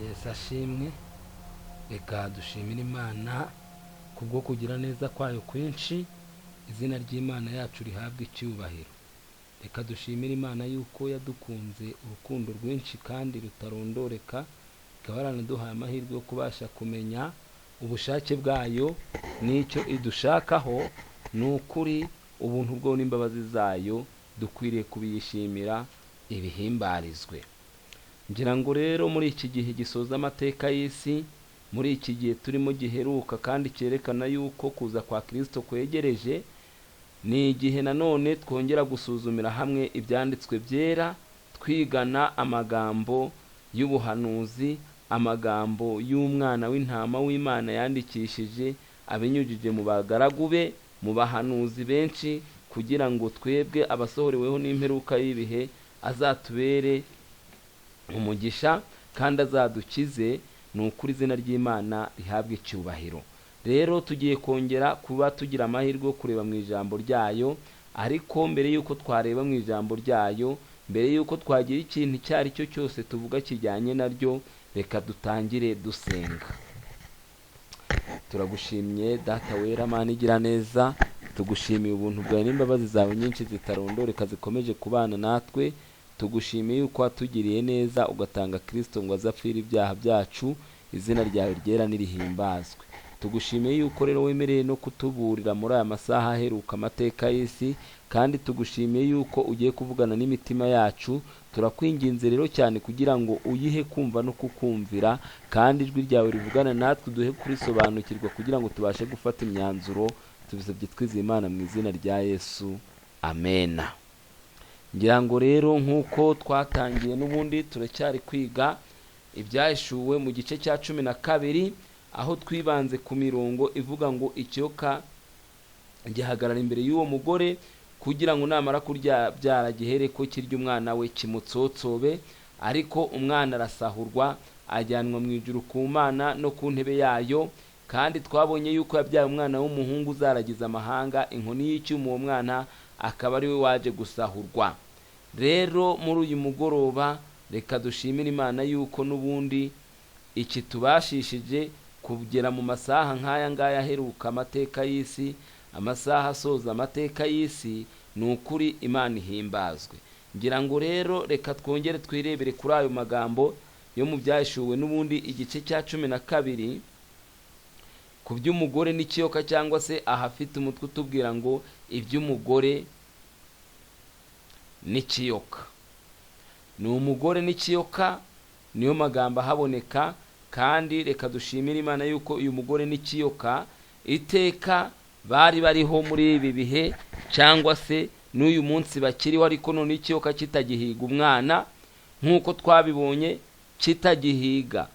Yesu ashimwe. Reka dushimire Imana kubwo kugira neza kwayo kwinshi. Izina ry'Imana yacu rihabwe icyubahiro. Reka dushimire Imana yuko yadukunze urukundo rwinshi kandi rutarondoreka, ikaba yaranaduhaye amahirwe yo kubasha kumenya ubushake bwayo n'icyo idushakaho. Ni ukuri ubuntu bwo n'imbabazi zayo dukwiriye kubiyishimira, ibihimbarizwe. Ngira ngo rero muri iki gihe gisoza amateka y'isi, muri iki gihe turimo giheruka kandi cyerekana yuko kuza kwa Kristo kwegereje, ni igihe nanone twongera gusuzumira hamwe ibyanditswe byera, twigana amagambo y'ubuhanuzi, amagambo y'umwana w'intama w'Imana yandikishije abinyujije mu bagaragu be, mu bahanuzi benshi, kugira ngo twebwe abasohoreweho n'imperuka y'ibihe azatubere umugisha kandi azadukize. Ni ukuri izina ry'Imana rihabwe icyubahiro. Rero tugiye kongera kuba tugira amahirwe yo kureba mu ijambo ryayo, ariko mbere y'uko twareba mu ijambo ryayo, mbere y'uko twagira ikintu icyo ari cyo cyose tuvuga kijyanye naryo, reka dutangire dusenga. Turagushimye Data wera, Mana igira neza, tugushimiye ubuntu bwawe n'imbabazi zawe nyinshi zitarondoreka zikomeje kubana natwe. Tugushimiye yuko watugiriye neza ugatanga Kristo ngo aze apfire ibyaha byacu, izina ryawe ryera nirihimbazwe. Tugushimiye yuko rero wemereye no kutuburira muri aya masaha aheruka amateka y'isi, kandi tugushimiye yuko ugiye kuvugana n'imitima yacu. Turakwinginze rero cyane kugira ngo uyihe kumva no kukumvira, kandi ijwi ryawe rivugana natwe uduhe kurisobanukirwa kugira ngo tubashe gufata imyanzuro. Tubisabye twizeye Imana mu izina rya Yesu, amena. Ngira ngo rero nk'uko twatangiye n'ubundi turacyari kwiga ibyahishuwe mu gice cya 12, aho twibanze ku mirongo ivuga ngo ikiyoka gihagarara imbere y'uwo mugore kugira ngo namara kurya gihere ko kirya umwana we kimutsotsobe, ariko umwana arasahurwa ajyanwa mu ijuru ku Mana no ku ntebe yayo. Kandi twabonye yuko yabyaye umwana w'umuhungu uzaragiza amahanga inkoni y'icyuma, uwo mwana akaba ari we waje gusahurwa. Rero muri uyu mugoroba reka dushimire Imana yuko n'ubundi iki tubashishije kugera mu masaha nk'aya ngaya aheruka amateka y'isi, amasaha asoza amateka y'isi. Ni ukuri Imana ihimbazwe. Ngira ngo rero reka twongere twirebere kuri ayo magambo yo mu byahishuwe n'ubundi igice cya 12 ku by'umugore n'ikiyoka, cyangwa se ahafite umutwe utubwira ngo iby'umugore n'ikiyoka. Ni umugore n'ikiyoka, niyo magambo ahaboneka. Kandi reka dushimire Imana yuko uyu mugore n'ikiyoka iteka bari bariho muri ibi bihe, cyangwa se n'uyu munsi bakiriho, ariko none ikiyoka kitagihiga umwana nk'uko twabibonye, kitagihiga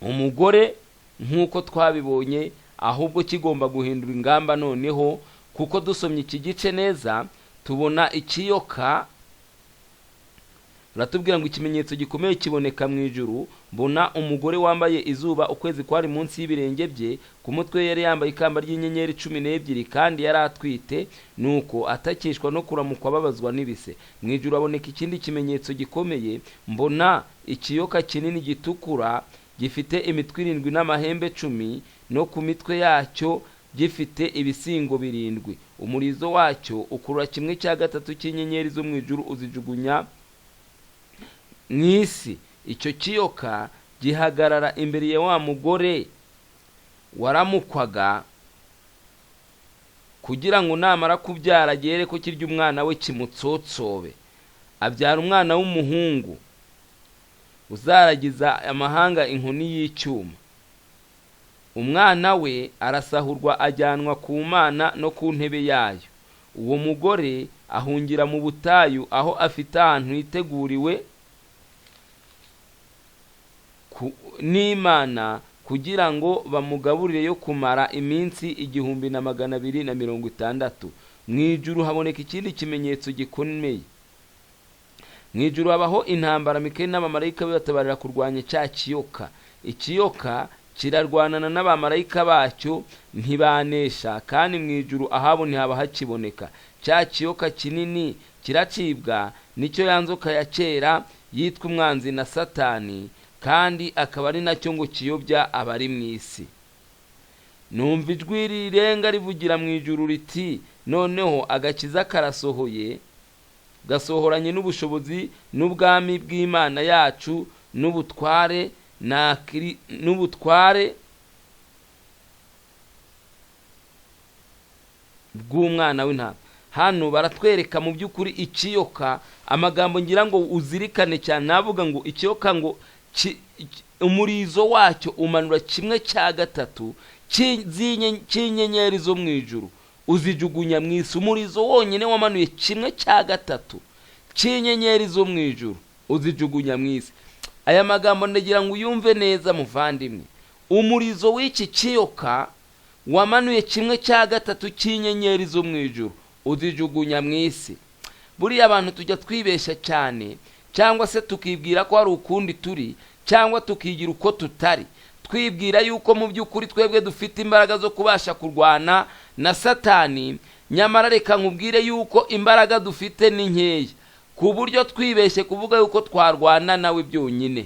umugore nk'uko twabibonye, ahubwo kigomba guhindura ingamba noneho. Kuko dusomye iki gice neza tubona ikiyoka uratubwira ngo ikimenyetso gikomeye kiboneka mu ijuru, mbona umugore wambaye izuba, ukwezi kwari munsi y'ibirenge bye, ku mutwe yari yambaye ikamba ry'inyenyeri 12, kandi yari atwite, nuko atakishwa no kuramukwa ababazwa n'ibise. Mu ijuru haboneka ikindi kimenyetso gikomeye, mbona ikiyoka kinini gitukura gifite imitwe 7 n'amahembe 10, no ku mitwe yacyo gifite ibisingo 7. Umurizo wacyo ukurura 1/3 cy'inyenyeri zo mu ijuru uzijugunya mu isi. Icyo kiyoka gihagarara imbere ya wa mugore waramukwaga, kugira ngo namara kubyara agere ko kirya umwana we kimutsotsobe. Abyara umwana w'umuhungu uzaragiza amahanga inkoni y'icyuma. Umwana we arasahurwa ajyanwa ku Mana no ku ntebe yayo. Uwo mugore ahungira mu butayu, aho afite ahantu hiteguriwe n'Imana kugira ngo bamugaburire yo kumara iminsi 1260. Mu ijuru haboneka ikindi kimenyetso gikomeye. Mu ijuru habaho intambara, Mikayeli n'abamarayika be batabarira kurwanya cya kiyoka. Ikiyoka kirarwanana n'abamarayika bacyo ntibanesha, kandi mu ijuru ahabo ntihaba hakiboneka. Cya kiyoka kinini kiracibwa, nicyo ya nzoka ya kera yitwa umwanzi na Satani, Kandi akaba ari nacyo ngo kiyobya abari mu isi. Numva ijwi rirenga rivugira mu ijuru riti: "Noneho agakiza karasohoye, gasohoranye n'ubushobozi n'ubwami bw'Imana yacu n'ubutware bw'umwana w'intama." Hano baratwereka mu by'ukuri ikiyoka. Amagambo ngira ngo uzirikane cyane, navuga ngo ikiyoka ngo umurizo wacyo umanura 1/3 cy'inyenyeri zo mu ijuru uzijugunya mu isi. Umurizo wonyine wamanuye 1/3 cy'inyenyeri zo mu ijuru uzijugunya mu isi. Aya magambo ndagira ngo uyumve neza, muvandimwe. Umurizo w'iki kiyoka wamanuye 1/3 cy'inyenyeri zo mu ijuru uzijugunya mu isi. Buriya abantu tujya twibeshya cyane, cyangwa se tukibwira ko hari ukundi turi, cyangwa tukigira uko tutari, twibwira yuko mu by'ukuri twebwe dufite imbaraga zo kubasha kurwana na Satani. Nyamara reka nkubwire yuko imbaraga dufite ni nkeya, ku buryo twibeshye kuvuga yuko twarwana nawe byonyine.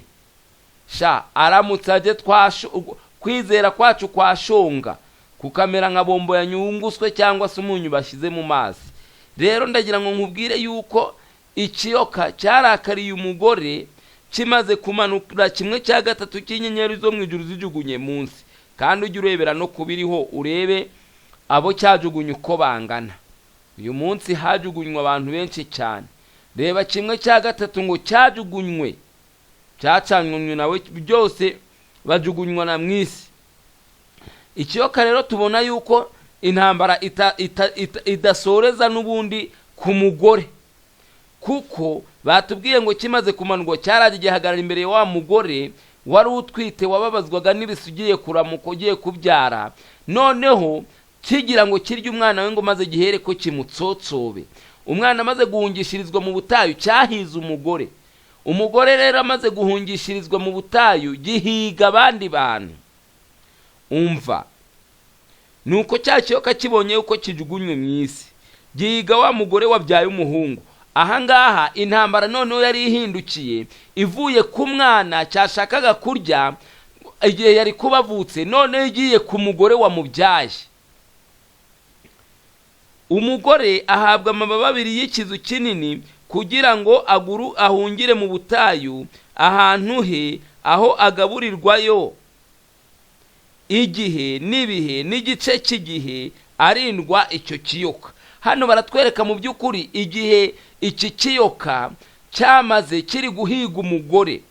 Sha, aramutse aje, kwizera kwacu kwashonga kukamera nka bombo yanyunguswe cyangwa se umunyu bashyize mu mazi. Rero ndagira ngo nkubwire yuko ikiyoka cyarakariye umugore kimaze kumanura 1/3 cy'inyenyeri zo mu ijuru zijugunye munsi. Kandi ujye urebera no kubiriho, urebe abo cyajugunye uko bangana. Uyu munsi hajugunywe abantu benshi cyane. Reba 1/3 ngo cyajugunywe, cyacanywe nawe, byose bajugunywa na mwisi. Ikiyoka rero tubona yuko intambara idasoreza n'ubundi ku mugore, kuko batubwiye ngo kimaze kumanurwa cyaraje gihagarara imbere ya wa mugore wari utwite, wababazwaga n'ibisugiye kuramuka ugiye kubyara. Noneho kigira ngo kirye umwana we, ngo maze gihere ko kimutsotsobe. Umwana amaze guhungishirizwa mu butayu cyahize umugore. Umugore rero amaze guhungishirizwa mu butayu gihiga abandi bantu. Umva, nuko cya kiyoka kibonye yuko kijugunywe mu isi, gihiga wa mugore wabyaye umuhungu. Ahangaha intambara noneho yari ihindukiye, ivuye ku mwana cyashakaga kurya igihe yari kubavutse, noneho igiye ku mugore wamubyaye. Umugore ahabwa amababa abiri y'ikizu kinini kugira ngo aguru ahungire mu butayu, ahantu he aho agaburirwayo igihe n'ibihe n'igice cy'igihe, arindwa icyo kiyoka. Hano baratwereka mu by'ukuri igihe iki kiyoka cyamaze kiri guhiga umugore.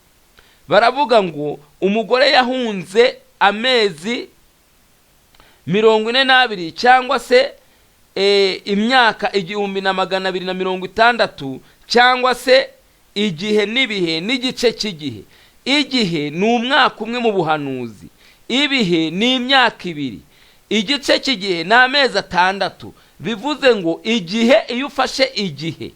Baravuga ngo umugore yahunze amezi 42, cyangwa se imyaka 1260, cyangwa se igihe n'ibihe n'igice cy'igihe. Igihe ni umwaka umwe mu buhanuzi, ibihe ni imyaka 2, igice cy'igihe ni amezi 6. Bivuze ngo igihe, iyo ufashe igihe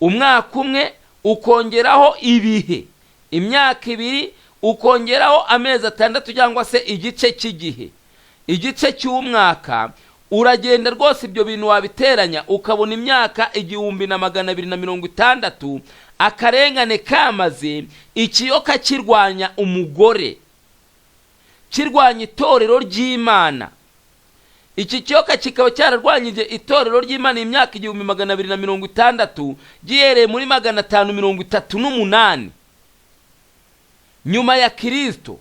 umwaka umwe ukongeraho ibihe imyaka 2, ukongeraho amezi 6 cyangwa se igice cy'igihe, igice cy'umwaka, uragenda rwose ibyo bintu wabiteranya ukabona imyaka 1260 akarengane kamaze ikiyoka kirwanya umugore, kirwanya itorero ry'Imana. Iki kiyoka kikaba cyararwanyije itorero ry'Imana imyaka 1260, gihereye muri 538 nyuma ya Kristo,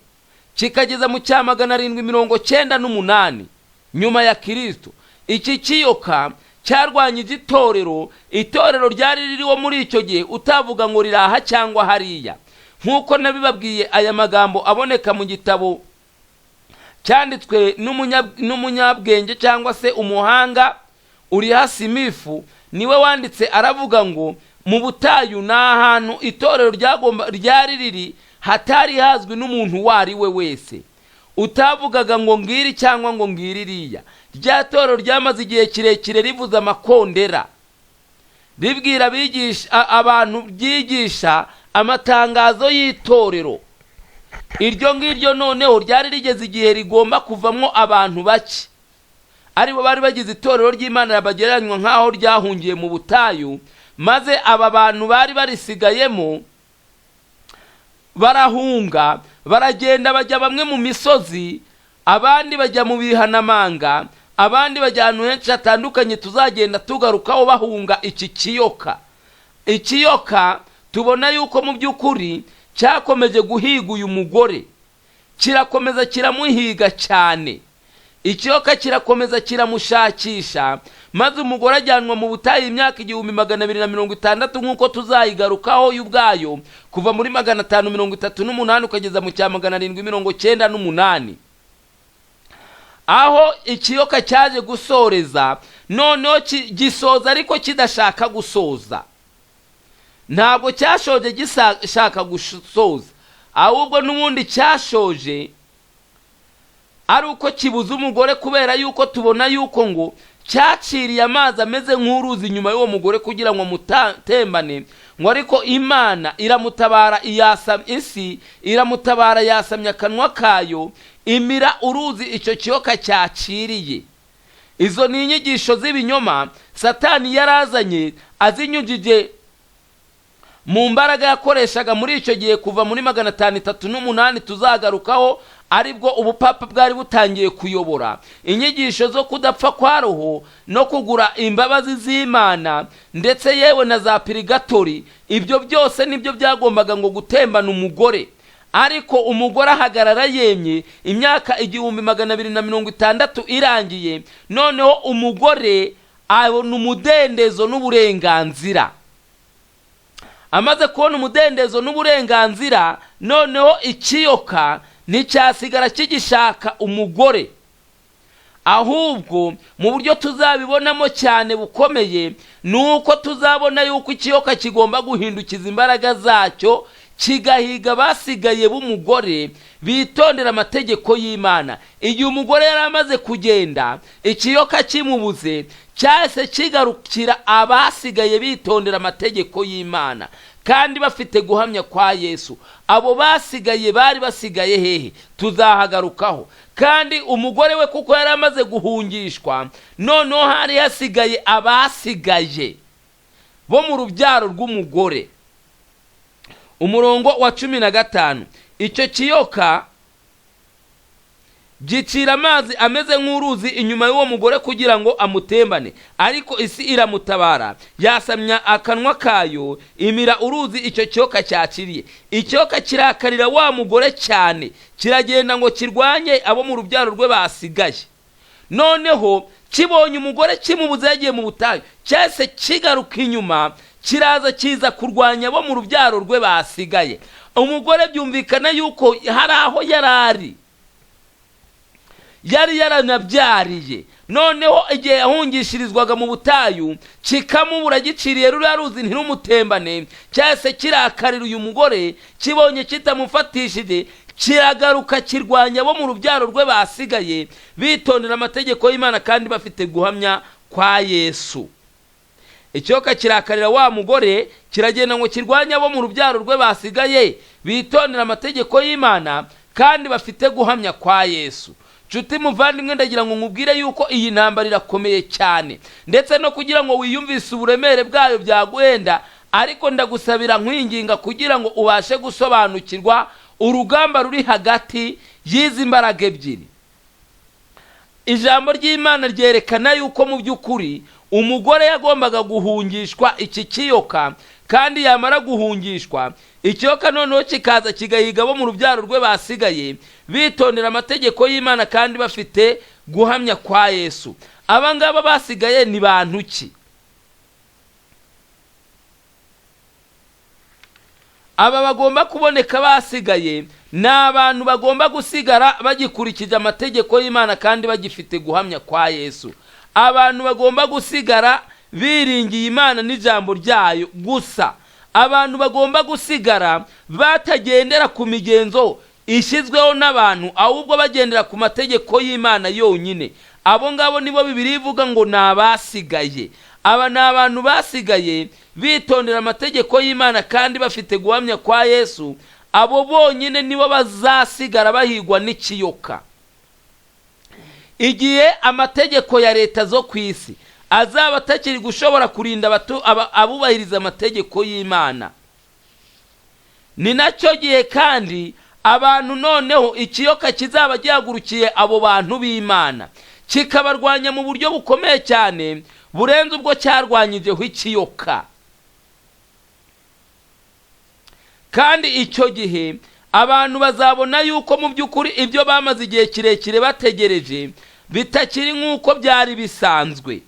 kikageza mu cya 798 nyuma ya Kristo. Iki kiyoka cyarwanyije itorero, itorero ryari ririho muri icyo gihe utavuga ngo riraha cyangwa hariya. Nk'uko nabibabwiye, aya magambo aboneka mu gitabo cyanditswe n'umunyabwenge cyangwa se umuhanga Uriya Simifu, niwe wanditse, aravuga ngo mu butayu ni ahantu itorero ryari riri hatari hazwi n'umuntu uwo ari we wese, utavugaga ngo ngiri cyangwa ngo ngiri iriya. Rya torero ryamaze igihe kirekire rivuza amakondera, ribwira abigisha abantu byigisha amatangazo y'itorero. Iryo ngiryo noneho ryari rigeze igihe rigomba kuvamwo abantu bake, aribo bari bagize itorero ry'Imana bagereranywa nk'aho ryahungiye mu butayu. Maze aba bantu bari barisigayemo Barahunga, baragenda, bajya bamwe mu misozi, abandi bajya mu bihanamanga, abandi bajya ahantu henshi hatandukanye tuzagenda tugarukaho, bahunga iki kiyoka. Ikiyoka tubona yuko mu by'ukuri cyakomeje guhiga uyu mugore, kirakomeza kiramuhiga cyane. Ikiyoka kirakomeza kiramushakisha, maze umugore ajyanwa mu butayu imyaka 1260, nk'uko tuzayigarukaho y'ubwayo, kuva muri 538 ukageza mu cya 798, aho ikiyoka cyaje gusoreza. Noneho gisoza ariko kidashaka gusoza. Ntabwo cyashoje gishaka gusoza, ahubwo n'ubundi cyashoje ari uko kibuze umugore, kubera yuko tubona yuko ngo cyaciriye amazi ameze nk'uruzi inyuma y'uwo mugore kugira ngo mutembane ngo, ariko Imana iramutabara, isi iramutabara, yasamya akanwa kayo, imira uruzi icyo kiyoka cyaciriye. Izo ni inyigisho z'ibinyoma Satani yarazanye azinyujije mu mbaraga yakoreshaga muri icyo gihe, kuva muri 538 tuzagarukaho, aribwo ubupapa bwari butangiye kuyobora inyigisho zo kudapfa kwa roho no kugura imbabazi z'Imana, ndetse yewe na za pirigatori. Ibyo byose nibyo byagombaga ngo gutembana umugore, ariko umugore ahagarara yemye. Imyaka 1260 irangiye, noneho umugore abona umudendezo n'uburenganzira. Amaze kubona umudendezo n'uburenganzira, noneho ikiyoka nticyasigara kigishaka umugore, ahubwo mu buryo tuzabibonamo cyane bukomeye ni uko tuzabona yuko ikiyoka kigomba guhindukiza imbaraga zacyo, kigahiga basigaye b'umugore bitondera amategeko y'Imana. Igihe umugore yari amaze kugenda, ikiyoka kimubuze, cyahise kigarukira abasigaye bitondera amategeko y'Imana kandi bafite guhamya kwa Yesu. Abo basigaye bari basigaye hehe? Tuzahagarukaho. Kandi umugore we kuko yari amaze guhungishwa, noneho hari hasigaye abasigaye bo mu rubyaro rw'umugore. Umurongo wa 15, icyo kiyoka gicira amazi ameze nk'uruzi inyuma y'uwo mugore kugira ngo amutembane, ariko isi iramutabara, yasamya akanwa kayo, imira uruzi icyo kiyoka cyaciriye. Ikiyoka kirakarira wa mugore cyane, kiragenda ngo kirwanye abo mu rubyaro rwe basigaye. Noneho kibonye umugore kimubuze yagiye mu butayu, cyahise kigaruka inyuma, kiraza kiza kurwanya abo mu rubyaro rwe basigaye. Umugore byumvikana yuko hari aho yarari, yari yaranabyariye. Noneho igihe yahungishirizwaga mu butayu, kikamubura giciriye ruriya ruzi ntirumutembane, cyahise kirakarira uyu mugore, kibonye kitamufatishije, kiragaruka kirwanya abo mu rubyaro rwe basigaye bitondera amategeko y'Imana kandi bafite guhamya kwa Yesu. Ikiyoka kirakarira wa mugore, kiragenda ngo kirwanye abo mu rubyaro rwe basigaye bitondera amategeko y'Imana kandi bafite guhamya kwa Yesu. Nshuti muvandimwe, ndagira ngo nkubwire yuko iyi ntambara irakomeye cyane, ndetse no kugira ngo wiyumvise uburemere bwayo byaguhenda, ariko ndagusabira nkwinginga kugira ngo ubashe gusobanukirwa urugamba ruri hagati y'izi mbaraga ebyiri. Ijambo ry'Imana ryerekana yuko mu by'ukuri umugore yagombaga guhungishwa iki kiyoka, kandi yamara guhungishwa ikiyoka noneho kikaza kigahiga abo mu rubyaro rwe basigaye bitondera amategeko y'Imana kandi bafite guhamya kwa Yesu. Aba ngaba basigaye ni bantu ki? Aba bagomba kuboneka basigaye ni abantu bagomba gusigara bagikurikije amategeko y'Imana kandi bagifite guhamya kwa Yesu. Abantu bagomba gusigara biringiye Imana n'ijambo ryayo gusa. Abantu bagomba gusigara batagendera ku migenzo ishyizweho n'abantu, ahubwo bagendera ku mategeko y'Imana yonyine. Abo ngabo nibo Bibiliya ivuga ngo ni abasigaye. Aba ni abantu basigaye bitondera amategeko y'Imana kandi bafite guhamya kwa Yesu. Abo bonyine nibo bazasigara bahigwa n'ikiyoka. Igihe amategeko ya leta zo ku isi azaba atakiri gushobora kurinda abubahiriza amategeko y'Imana, Ni nacyo gihe kandi abantu noneho ikiyoka kizaba gihagurukiye abo bantu b'Imana, kikabarwanya mu buryo bukomeye cyane burenze ubwo cyarwanyijeho ikiyoka. Kandi icyo gihe abantu bazabona yuko mu by'ukuri ibyo bamaze igihe kirekire bategereje bitakiri nk'uko byari bisanzwe.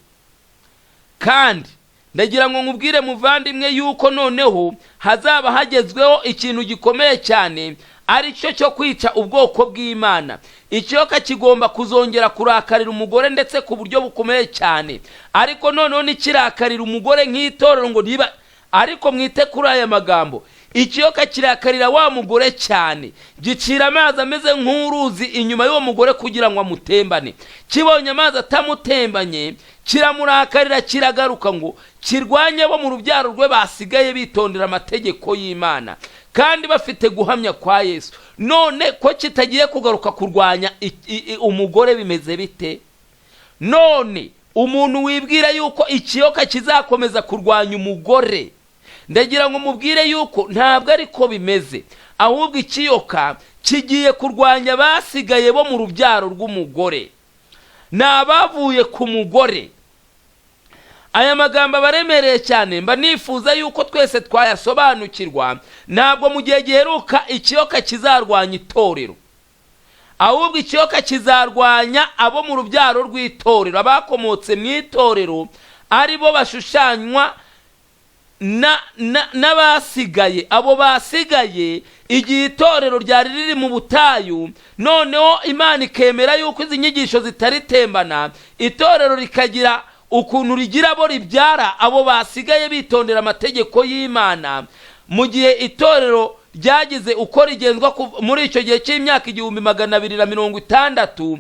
Kandi ndagira ngo nkubwire muvandimwe yuko noneho hazaba hagezweho ikintu gikomeye cyane, ari cyo cyo kwica ubwoko bw'Imana. Ikiyoka kigomba kuzongera kurakarira umugore ndetse ku buryo bukomeye cyane, ariko noneho ntikirakarira umugore nk'itorero ngo niba, ariko mwite kuri aya magambo. Ikiyoka kirakarira wa mugore cyane, gicira amazi ameze nk'uruzi inyuma y'uwo mugore kugira ngo amutembane. Kibonye amazi atamutembanye kiramurakarira, kiragaruka ngo kirwanye bo mu rubyaro rwe basigaye bitondera amategeko y'Imana kandi bafite guhamya kwa Yesu. None ko kitagiye kugaruka kurwanya umugore bimeze bite? None umuntu wibwira yuko ikiyoka kizakomeza kurwanya umugore, ndagira ngo mubwire yuko ntabwo ariko bimeze, ahubwo ikiyoka kigiye kurwanya basigaye bo mu rubyaro rw'umugore, ni abavuye ku mugore. Aya magambo abaremereye cyane, mba nifuza yuko twese twayasobanukirwa. Ntabwo mu gihe giheruka ikiyoka kizarwanya itorero, ahubwo ikiyoka kizarwanya abo mu rubyaro rw'itorero, abakomotse mu itorero, ari bo bashushanywa n'abasigaye. Abo basigaye igihe itorero ryari riri mu butayu, noneho Imana ikemera yuko izi nyigisho zitaritembana, itorero rikagira ukuntu rigira abo ribyara, abo basigaye bitondera amategeko y'Imana. Mu gihe itorero ryagize uko rigenzwa muri icyo gihe cy'imyaka 1260,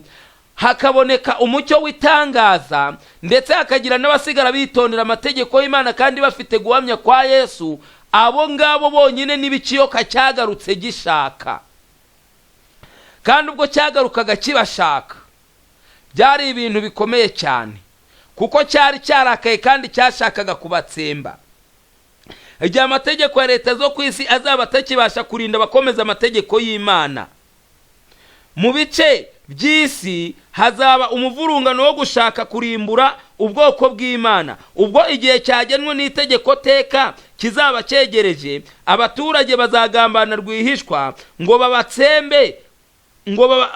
hakaboneka umucyo w'itangaza, ndetse hakagira n'abasigara bitondera amategeko y'Imana kandi bafite guhamya kwa Yesu, abo ngabo bonyine n'ibikiyoka cyagarutse gishaka. Kandi ubwo cyagarukaga kibashaka, byari ibintu bikomeye cyane, kuko cyari cyarakaye kandi cyashakaga kubatsemba. Igihe amategeko ya leta zo ku isi azaba atakibasha kurinda abakomeza amategeko y'Imana, mu bice by'isi hazaba umuvurungano wo gushaka kurimbura ubwoko bw'Imana. Ubwo igihe cyagenwe n'itegeko teka kizaba cyegereje, abaturage bazagambana rwihishwa ngo babatsembe,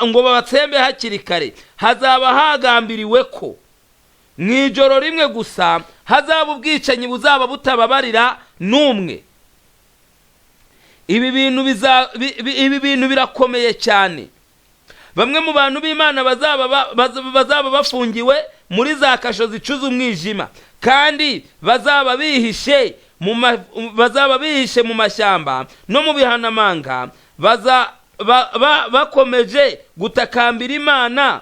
ngo babatsembe hakiri kare. Hazaba hagambiriwe ko mu ijoro rimwe gusa hazaba ubwicanyi buzaba butababarira n'umwe. Ibi bintu birakomeye cyane. Bamwe mu bantu b'Imana bazaba bafungiwe muri za kasho zicuza umwijima, kandi bazaba bihishe mu mashyamba no mu bihanamanga, bakomeje gutakambira Imana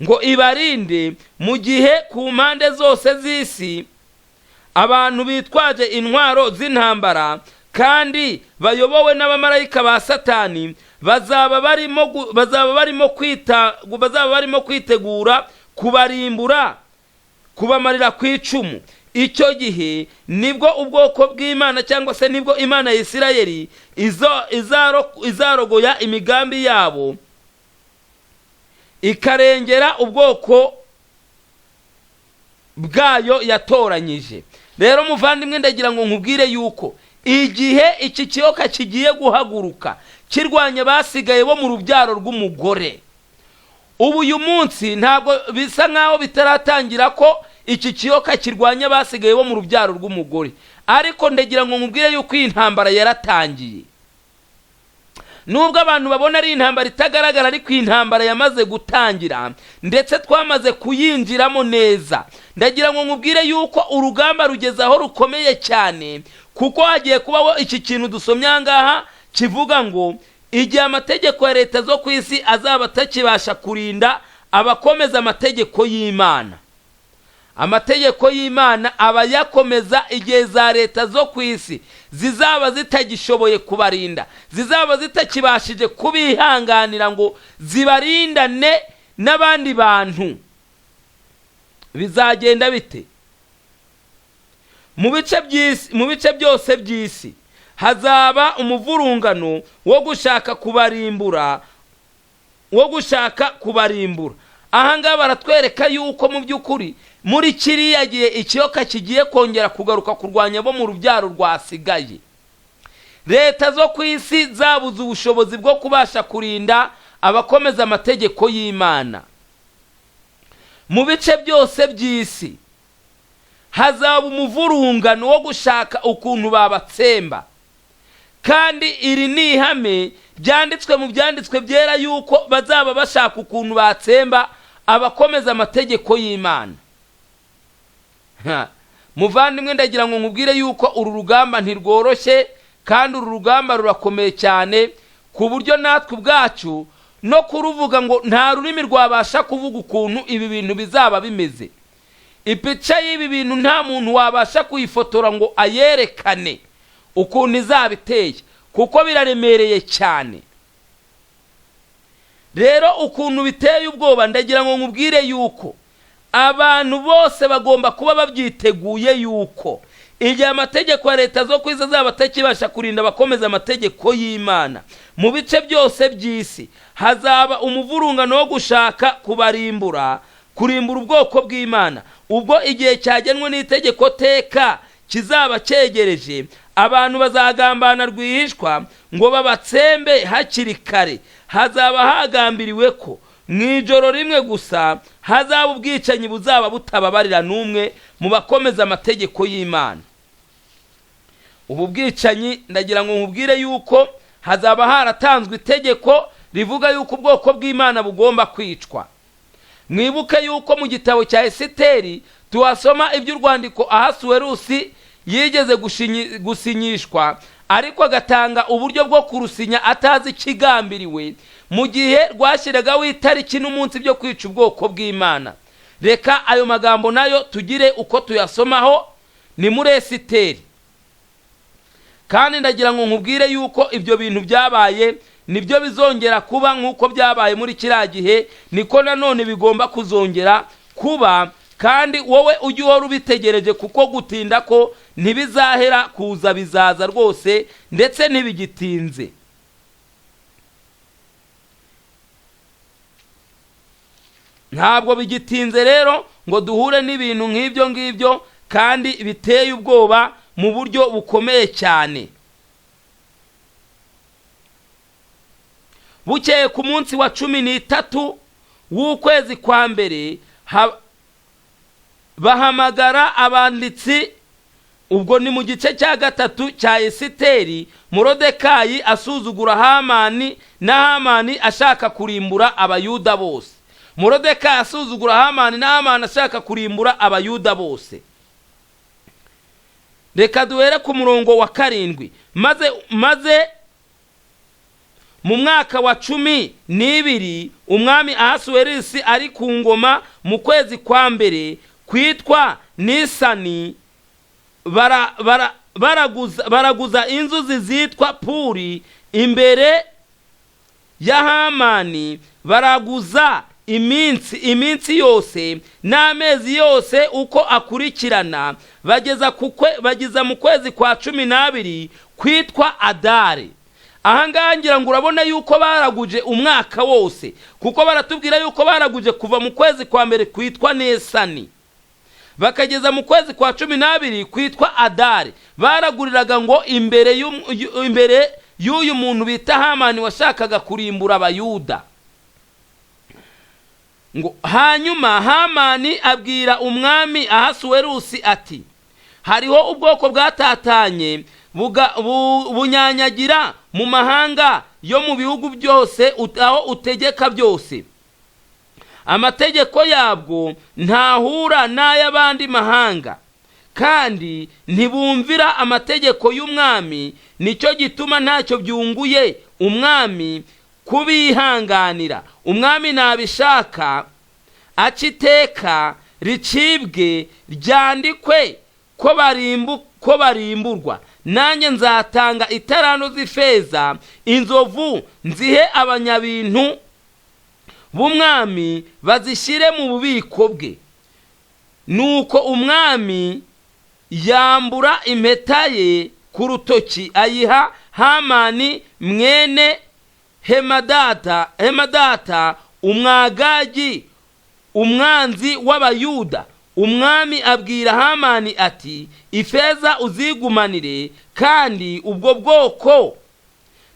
ngo ibarinde, mu gihe ku mpande zose z'isi abantu bitwaje intwaro z'intambara kandi bayobowe n'abamarayika ba Satani bazaba barimo kwitegura kubarimbura, kubamarira ku icumu. Icyo gihe nibwo ubwoko bw'Imana, cyangwa se nibwo Imana ya Isirayeli izarogoya imigambi yabo, ikarengera ubwoko bwayo yatoranyije. Rero muvandimwe, ndagira ngo nkubwire yuko igihe iki kiyoka kigiye guhaguruka kirwanya basigaye bo mu rubyaro rw'umugore, ubu uyu munsi ntabwo bisa nkaho bitaratangira ko iki kiyoka kirwanya basigaye bo mu rubyaro rw'umugore, ariko ndagira ngo nkubwire yuko iyi ntambara yaratangiye. Nubwo abantu babona ari intambara itagaragara, ariko iyi ntambara yamaze gutangira ndetse twamaze kuyinjiramo neza. Ndagira ngo nkubwire yuko urugamba rugeze aho rukomeye cyane, kuko hagiye kubaho iki kintu dusomye aha ngaha kivuga ngo igihe amategeko ya leta zo ku isi azaba atakibasha kurinda abakomeza amategeko y'Imana. Amategeko y'Imana abayakomeza igihe za leta zo ku isi zizaba zitagishoboye kubarinda, zizaba zitakibashije kubihanganira ngo zibarindane n'abandi bantu. Bizagenda bite? Mu bice byose by'isi Hazaba umuvurungano wo gushaka kubarimbura, wo gushaka kubarimbura. Ahangaha baratwereka yuko mu by'ukuri muri kiriya gihe ikiyoka kigiye kongera kugaruka kurwanya bo mu rubyaro rwasigaye. Leta zo ku isi zabuze ubushobozi bwo kubasha kurinda abakomeza amategeko y'Imana. Mu bice byose by'isi hazaba umuvurungano wo gushaka ukuntu babatsemba. Kandi iri ni ihame ryanditswe mu byanditswe byera yuko bazaba bashaka ukuntu batsemba abakomeza amategeko y'Imana. Muvandimwe, ndagira ngo nkubwire yuko uru rugamba ntirworoshye, kandi uru rugamba rurakomeye cyane, ku buryo natwe ubwacu no kuruvuga ngo nta rurimi rwabasha kuvuga ukuntu ibi bintu bizaba bimeze. Ipica y'ibi bintu nta muntu wabasha kuyifotora ngo ayerekane ukuntu izaba iteye, kuko biraremereye cyane. Rero ukuntu biteye ubwoba, ndagira ngo nkubwire yuko abantu bose bagomba kuba babyiteguye yuko igihe amategeko ya leta zo ku isi azaba atakibasha kurinda abakomeza amategeko y'Imana mu bice byose by'isi, hazaba umuvurungano wo gushaka kubarimbura, kurimbura ubwoko bw'Imana. Ubwo igihe cyagenwe n'itegeko teka kizaba cyegereje, abantu bazagambana rwihishwa ngo babatsembe hakiri kare. Hazaba hagambiriwe ko mu ijoro rimwe gusa hazaba ubwicanyi buzaba butababarira n'umwe mu bakomeza amategeko y'Imana. Ubu bwicanyi ndagira ngo nkubwire yuko hazaba haratanzwe itegeko rivuga yuko ubwoko bw'Imana bugomba kwicwa. Mwibuke yuko mu gitabo cya Esiteri tuhasoma iby'urwandiko Ahasuwerusi yigeze gusinyishwa, ariko agatanga uburyo bwo kurusinya atazi ikigambiriwe, mu gihe rwashyiragaho itariki n'umunsi byo kwica ubwoko bw'Imana. Reka ayo magambo nayo tugire uko tuyasomaho, ni muri Esiteri. Kandi ndagira ngo nkubwire yuko ibyo bintu byabaye nibyo bizongera kuba nk'uko byabaye muri kiriya gihe, niko nanone bigomba kuzongera kuba. Kandi wowe ujye uhora ubitegereje, kuko gutinda ko ntibizahera kuza, bizaza rwose ndetse ntibigitinze. Ntabwo bigitinze rero ngo duhure n'ibintu nk'ibyo ngibyo kandi biteye ubwoba mu buryo bukomeye cyane. Bukeye ku munsi wa 13 w'ukwezi kwa mbere bahamagara abanditsi. Ubwo ni mu gice cya 3 cya Esiteri. Morodekayi asuzugura Hamani, na Hamani ashaka kurimbura Abayuda bose. Morodekayi asuzugura Hamani, na Hamani ashaka kurimbura Abayuda bose. Reka duhere ku murongo wa 7. Maze mu mwaka wa 12 umwami Ahasuwerusi ari ku ngoma, mu kwezi kwa mbere kwitwa Nisani, baraguza inzuzi zitwa Puri imbere ya Hamani, baraguza iminsi yose n'amezi yose uko akurikirana, bageza mu kwezi kwa 12 kwitwa Adari. Ahangaha ngira ngo urabona yuko baraguje umwaka wose, kuko baratubwira yuko baraguje kuva mu kwezi kwa mbere kwitwa Nesani bakageza mu kwezi kwa 12 kwitwa Adari. Baraguriraga ngo imbere y'uyu muntu bita Hamani washakaga kurimbura Abayuda. Ngo hanyuma Hamani abwira umwami Ahasuwerusi ati, hariho ubwoko bwatatanye bunyanyagira mu mahanga yo mu bihugu byose aho utegeka byose. Amategeko yabwo ntahura n'ay'abandi mahanga, kandi ntibumvira amategeko y'umwami. Nicyo gituma ntacyo byunguye umwami kubihanganira. Umwami nabishaka aciteka ricibwe ryandikwe ko barimburwa. Nanjye nzatanga itarano z'ifeza inzovu nzihe abanyabintu b'umwami bazishyire mu bubiko bwe. Nuko umwami yambura impeta ye ku rutoki, ayiha Hamani mwene Hemadata Umwagagi, umwanzi w'Abayuda. Umwami abwira Hamani ati: "Ifeza uzigumanire, kandi ubwo bwoko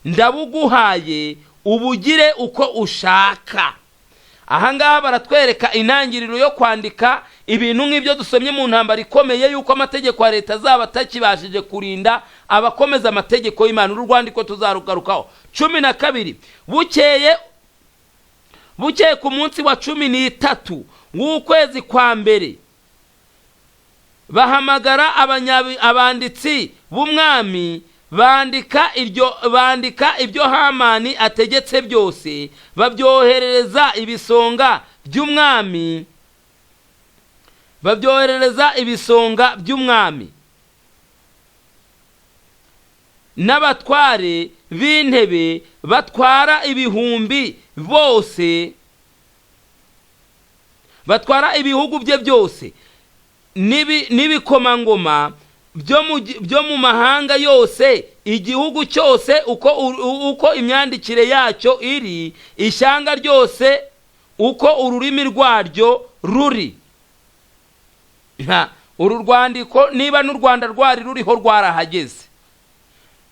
ndabuguhaye, ubugire uko ushaka." Ahangaha baratwereka intangiriro yo kwandika ibintu nk'ibyo dusomye mu ntambara ikomeye, y'uko amategeko ya leta azaba atakibashije kurinda abakomeza amategeko y'Imana. Uru rwandiko tuzarugarukaho. 12: Bukeye ku munsi wa 13 w'ukwezi kwa mbere, bahamagara abanditsi b'umwami, bandika ibyo Hamani ategetse byose, babyoherereza ibisonga by'umwami, n'abatware b'intebe batwara ibihumbi bose, batwara ibihugu bye byose, n'ibikomangoma byo mu mahanga yose, igihugu cyose uko imyandikire yacyo iri, ishyanga ryose uko ururimi rwaryo ruri. Uru rwandiko, niba n'u Rwanda rwari ruriho, rwarahageze.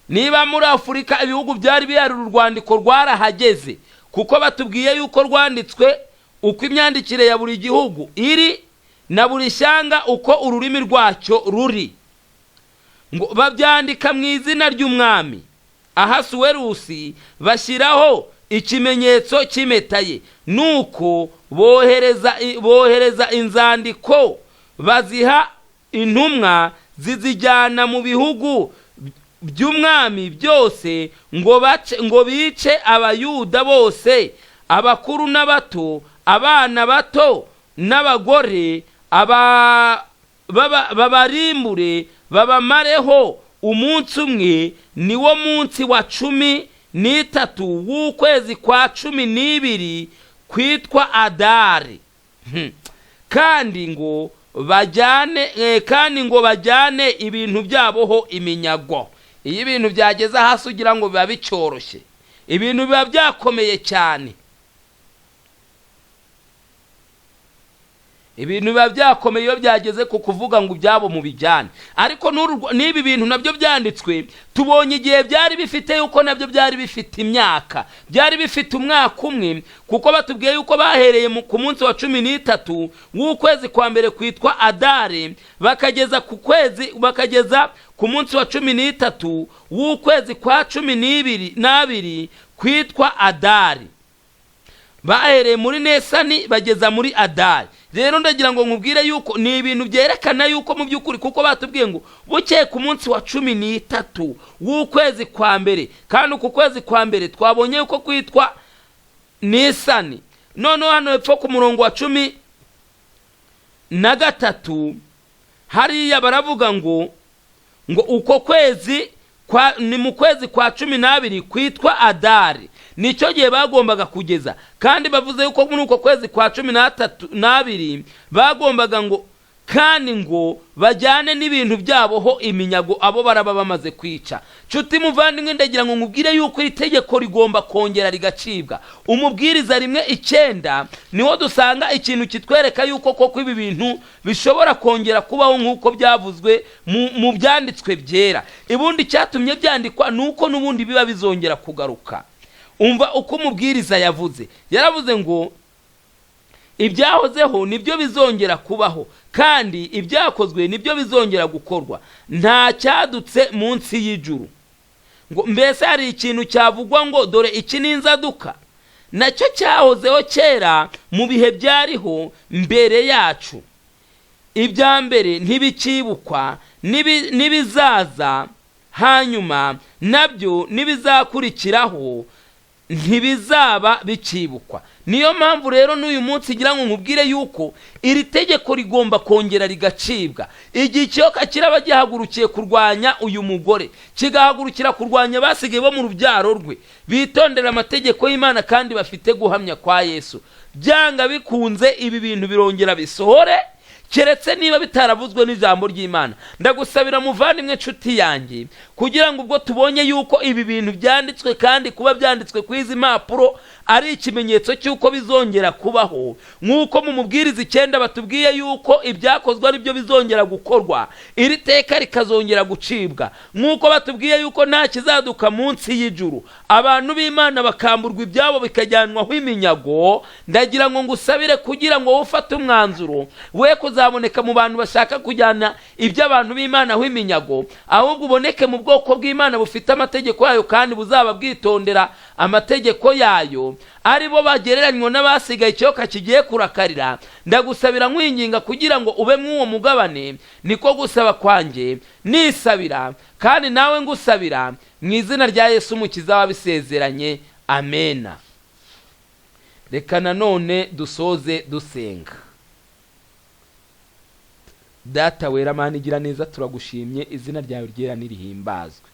Niba muri Afurika ibihugu byari bihari, uru rwandiko rwarahageze, kuko batubwiye yuko rwanditswe uko imyandikire ya buri gihugu iri, na buri shyanga uko ururimi rwacyo ruri. Ngo babyandika mu izina ry'umwami Ahasuwerusi, bashyiraho ikimenyetso cy'impeta ye. Nuko bohereza inzandiko, baziha intumwa zizijyana mu bihugu by'umwami byose, ngo bice Abayuda bose, abakuru n'abato, abana bato n'abagore, babarimbure, babamareho umunsi umwe. Niwo munsi wa 13 w'ukwezi kwa 12 kwitwa Adari. Kandi ngo bajyane ibintu byabo ho iminyago. Iyo ibintu byageze hasi ugira ngo biba bicyoroshye, ibintu biba byakomeye cyane. Ibintu biba byakomeye iyo byageze ku kuvuga ngo ibyabo mubijyane. Ariko n'ibi bintu nabyo byanditswe, tubonye igihe byari bifite, yuko nabyo byari bifite imyaka, byari bifite umwaka umwe, kuko batubwiye yuko bahereye ku munsi wa 13 w'ukwezi kwa mbere kwitwa Adare, bakageza ku munsi wa 13 w'ukwezi kwa 12 kwitwa Adari. Bahereye muri Nesani bageza muri Adari. Rero ndagira ngo nkubwire yuko ni ibintu byerekana yuko mu by'ukuri, kuko batubwiye ngo bukeye ku munsi wa 13 w'ukwezi kwa mbere, kandi uku kwezi kwa mbere twabonye yuko kwitwa Nisani. Noneho hano hepfo ku murongo wa 13 hariya baravuga ngo uko kwezi ni mu kwezi kwa 12 kwitwa Adari, nicyo gihe bagombaga kugeza. Kandi bavuze yuko muri uko kwezi kwa 12 bagombaga ngo kandi ngo bajyane n'ibintu byabo ho iminyago, abo baraba bamaze kwica. Nshuti muvandimwe, ndagira ngo nkubwire yuko iri tegeko rigomba kongera rigacibwa. Umubwiriza 1:9 niho dusanga ikintu kitwereka yuko koko ibi bintu bishobora kongera kubaho nk'uko byavuzwe mu byanditswe byera. Ibundi cyatumye byandikwa nuko n'ubundi biba bizongera kugaruka. Umva uko umubwiriza yavuze. Yaravuze ngo ibyahozeho nibyo bizongera kubaho, kandi ibyakozwe nibyo bizongera gukorwa, nta cyadutse munsi y'ijuru. Ngo mbese hari ikintu cyavugwa ngo dore iki ni inzaduka? Nacyo cyahozeho kera mu bihe byariho mbere yacu. Ibya mbere ntibikibukwa, n'ibizaza hanyuma nabyo n'ibizakurikiraho ntibizaba bikibukwa. Niyo mpamvu rero n'uyu munsi ngira ngo nkubwire yuko iri tegeko rigomba kongera rigacibwa. Igihe ikiyoka kiraba gihagurukiye kurwanya uyu mugore, kigahagurukira kurwanya basigaye bo mu rubyaro rwe, bitondera amategeko y'Imana kandi bafite guhamya kwa Yesu, byanga bikunze ibi bintu birongera bisohore. Keretse niba bitaravuzwe n'ijambo ry'Imana. Ndagusabira, muvandimwe, nshuti yanjye, kugira ngo ubwo tubonye yuko ibi bintu byanditswe, kandi kuba byanditswe ku izi mpapuro ari ikimenyetso cy'uko bizongera kubaho, nk'uko mu Mubwiriza 9 batubwiye yuko ibyakozwe ari byo bizongera gukorwa, iri teka rikazongera gucibwa, nk'uko batubwiye yuko nta kizaduka munsi y'ijuru, abantu b'Imana bakamburwa ibyabo bikajyanwaho iminyago. Ndagira ngo ngusabire kugira ngo wowe ufate umwanzuro, we kuzaboneka mu bantu bashaka kujyana iby'abantu b'Imana aho iminyago, ahubwo uboneke mu bwoko bw'Imana bufite amategeko yayo kandi buzaba bwitondera amategeko yayo, ari bo bagereranywa n'abasigaye ikiyoka kigiye kurakarira. Ndagusabira nkwinginga kugira ngo ube mw'uwo mugabane. Niko gusaba kwanjye, nisabira kandi nawe ngusabira mu izina rya Yesu Umukiza wabisezeranye, amena. Reka nanone dusoze dusenga. Data wera, Mana igira neza, turagushimye, izina ryawe ryera nirihimbazwe.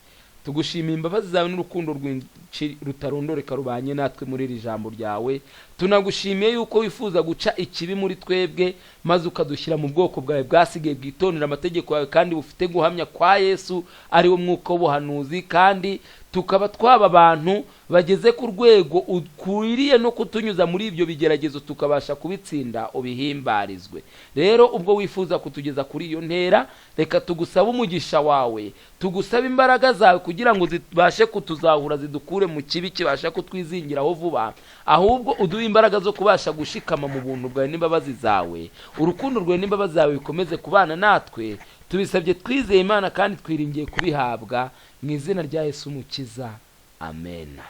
Tugushimiye imbabazi zawe n'urukundo rwinshi rutarondoreka rubanye natwe muri iri jambo ryawe. Tunagushimiye yuko wifuza guca ikibi muri twebwe, maze ukadushyira mu bwoko bwawe bwasigaye bwitondera amategeko yawe kandi bufite guhamya kwa Yesu, ari wo mwuka w'ubuhanuzi, kandi tukaba twaba abantu bageze ku rwego ukwiriye no kutunyuza muri ibyo bigeragezo tukabasha kubitsinda, ubihimbarizwe. Rero ubwo wifuza kutugeza kuri iyo ntera, reka tugusabe umugisha wawe, tugusabe imbaraga zawe kugira ngo zibashe kutuzahura, zidukure mu kibi kibasha kutwizingiraho vuba, ahubwo uduhe imbaraga zo kubasha gushikama mu buntu bwawe n'imbabazi zawe. Urukundo rwawe n'imbabazi zawe bikomeze kubana natwe. Tubisabye twizeye Imana kandi twiringiye kubihabwa mu izina rya Yesu Umukiza, amena.